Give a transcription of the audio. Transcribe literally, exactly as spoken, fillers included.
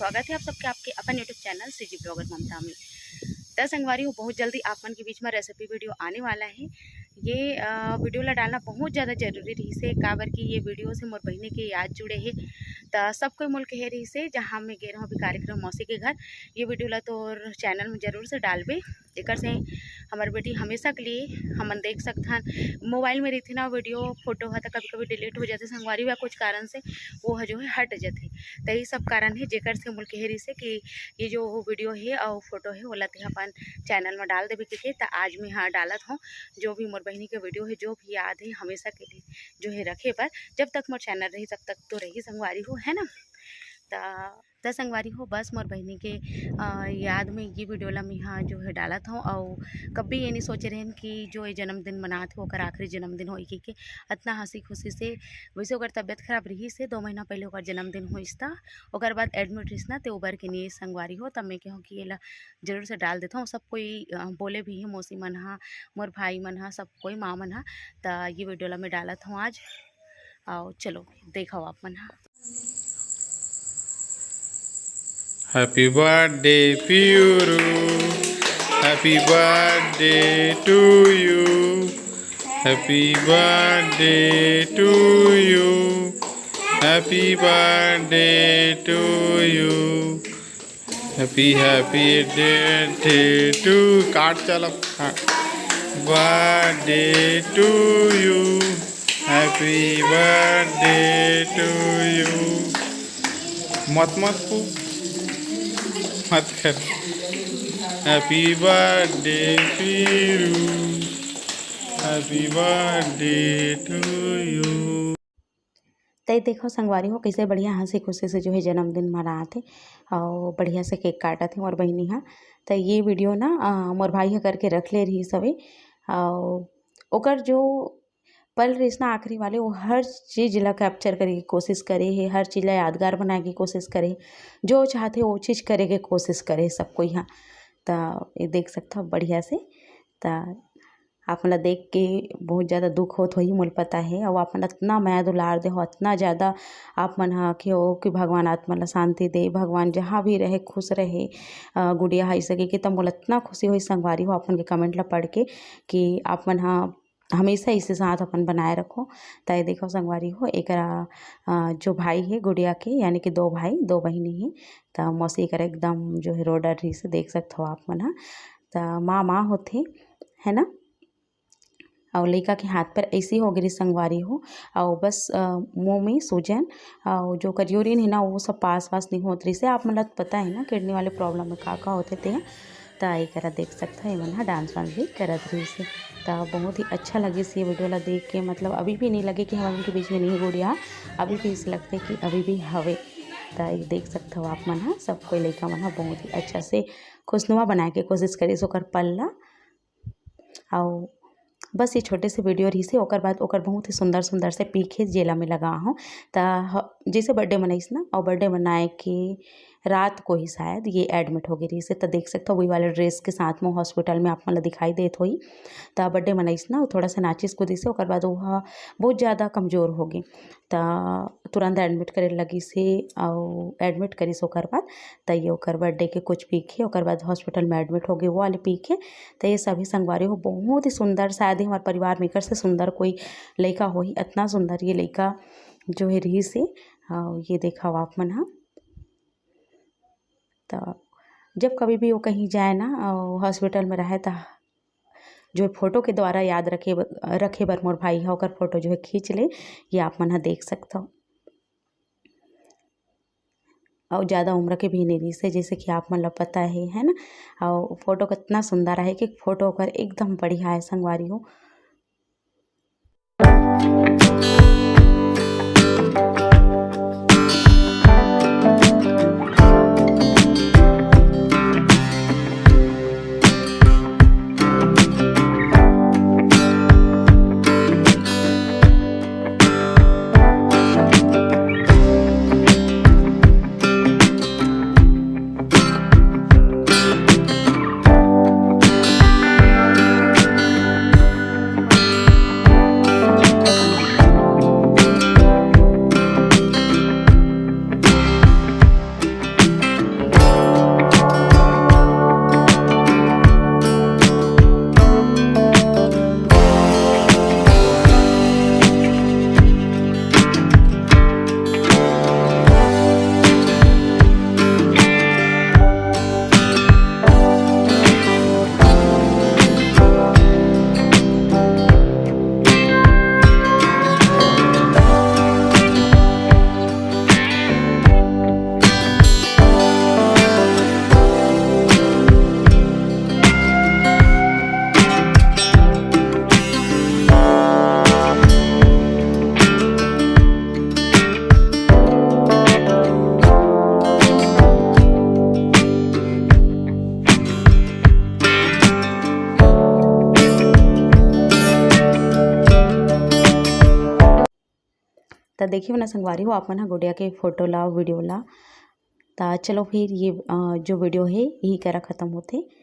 स्वागत है आप सबके आपके अपन YouTube चैनल सीजी ब्लॉगर ममता में। त संगवारी हो, बहुत जल्दी आप मन के बीच में रेसिपी वीडियो आने वाला है। ये वीडियो ला डालना बहुत ज़्यादा जरूरी रही से, काबर कि ये वीडियो से मोर बहिनी के याद जुड़े है। त सब कोई मोल कहे रही से, जहाँ मैं गे रहूँ अभी कार्यक्रम मौसी के घर, ये वीडियो ला तोर चैनल में जरूर से डालबे। एकर से हमार बेटी हमेशा के लिए हमन देख सकथन। मोबाइल में रहिथे ना वीडियो फोटो ह, त कभी कभी डिलीट हो जाथे संगवारी, या कुछ कारण से वो ह जो है हट जाथे। त यही सब कारण है जेकर से मोल कहे रही से कि ये जो वीडियो है और फोटो है, ओला ते अपन चैनल में डाल देबे के। त आज मैं हाँ डालत हूँ, जो भी मोर बहिनी के वीडियो है, जो भी याद है, हमेशा के लिए जो है रखे बर, जब तक मोर चैनल रही तब तक तो रही संगवारी हो, है ना। त त संगवारी हो, बस मोर बहिनी के याद में ये वीडियो ला मैं हाँ जो है डालत हूँ। और कभी ये नहीं सोचे रहन कि जो ये जन्मदिन मनात हो, ओकर आखिरी जन्मदिन हो, कि अतना हंसी खुशी से। वैसे ओकर तबियत खराब रही से, दो महीना पहले ओकर जन्मदिन होइस था, ओकर बाद एडमिट रहिस ना, ते उबर के नहीं संगवारी हो। तब मैं कहूँ कि ये ला जरूर से डाल देता हूँ। सब कोई बोले भी है, मौसी मन हा, मोर भाई मन हा, सब कोई माँ मन हा। त ये वीडियो ला मैं डालत हूँ आज। आओ चलो देखो आप मन हा। Happy birthday Piuru, happy birthday to you, happy birthday to you, happy birthday to you, happy happy birthday to, काट चलो, हाँ। Birthday to you, happy birthday to you। मत मत पू मत कर। Happy birthday Piru, happy birthday to you। तई देखो संगवारी हो, कैसे बढ़िया हंसी खुशी से जो है जन्मदिन मनात है और बढ़िया से केक काटत है मोर बहिनी हा। त ये वीडियो ना मोर भाई हा करके रख ले रही सवे, और ओकर जो पल रहिस ना आखिरी वाले, वो हर चीज़ ला कैप्चर करे के कोशिश करे है, हर चीज़ ला यादगार बनाए के कोशिश करे, जो चाहते वो चीज़ करे के कोशिश करे सब कोई हा। त ये देख सकता हो बढ़िया से। त आप मन ला देख के बहुत ज़्यादा दुख होत होही, मोला पता है। और आप मन अतना मया दुलार दे हो, अतना ज़्यादा आप मन हा कि हो कि भगवान आत्मा ला शांति दे, भगवान जहाँ भी रहे खुश रहे गुड़िया हा। ऐसे के, कि तब मोला अतना खुशी होही संगवारी हो, आप मन के कमेंट ला पढ़ के, कि आप मन हा हमेशा इसे साथ अपन बनाए रखो। त ये देखो संगवारी हो, एकरा जो भाई है गुड़िया के, यानी कि दो भाई दो बहिनी है, त मौसी एकरा एकदम जो है रो डर रही से, देख सकते हो आप मन हा। त माँ माँ होथे, है ना। और लइका के हाथ पर ऐसे हो गई संगवारी हो, और बस मुँह में सूजन और जो करियोरिन है ना, वो सब पास वास नहीं होत रही से। आप मन ला पता है ना किडनी वाले प्रॉब्लम में का का होते ते। त एकरा देख सकता है, मन हा डांस वांस भी करत रही से। त बहुत ही अच्छा लगे ये वीडियो ला देख के, मतलब अभी भी नहीं लगे कि हम उनके बीच में नहीं गुड़िया, अभी भी ऐसे लगते कि अभी भी हवे। त देख सकते हो आप मन हा, सब कोई लइका मन हा बहुत ही अच्छा से खुशनुमा बनाए के कोशिश करिस ओकर पल ला। और बस ये छोटे से वीडियो रही से। ओकर बाद ओकर बहुत ही सुंदर सुंदर से पिक है जेला में लगा हूँ। त जैसे बर्थडे मनाइस ना, और बर्थडे मनाए के रात को ही शायद ये एडमिट हो गई रही से। त देख सकते हो वही वाले ड्रेस के साथ में हॉस्पिटल में आप मन ला दिखाई देत होई। त बर्थडे मनाइस ना, थोड़ा सा नाचिस कूदिस से, ओकर बाद वो बहुत ज़्यादा कमज़ोर हो गई। त तुरंत एडमिट करे लगिस हे, अउ एडमिट करिस ओकर बाद, त ये ओकर बर्थडे के कुछ पिक हे, ओकर बाद हॉस्पिटल में एडमिट हो गए वो वाले पिक हे। त ये सभी संगवारी हो बहुत ही सुंदर, शायद ही हमारे परिवार में एकर से सुंदर कोई लइका होही, अतना सुंदर ये लइका जो है रहिस हे। अउ ये देखा आप मन हा, त जब कभी भी वो कहीं जाए ना, अउ हॉस्पिटल में रहे, त जो फोटो के द्वारा याद रखे ब-, रखे बर मोर भाई ह ओकर फोटो जो है खींच ले, ये आप मन ह देख सकथव। अउ ज़्यादा उम्र के भी नहीं रहिस हे, जैसे कि आप मन ल पता है, है ना। अउ फोटो कितना सुंदर आहे कि फोटो ओकर एकदम बढ़िया है संगवारी हो। त देखिए ना संगवारी हो, आप मन ह गोंड़िया के फोटो ला, वीडियो ला। त चलो फिर ये, अ, जो वीडियो हे यही करा खत्म होथे।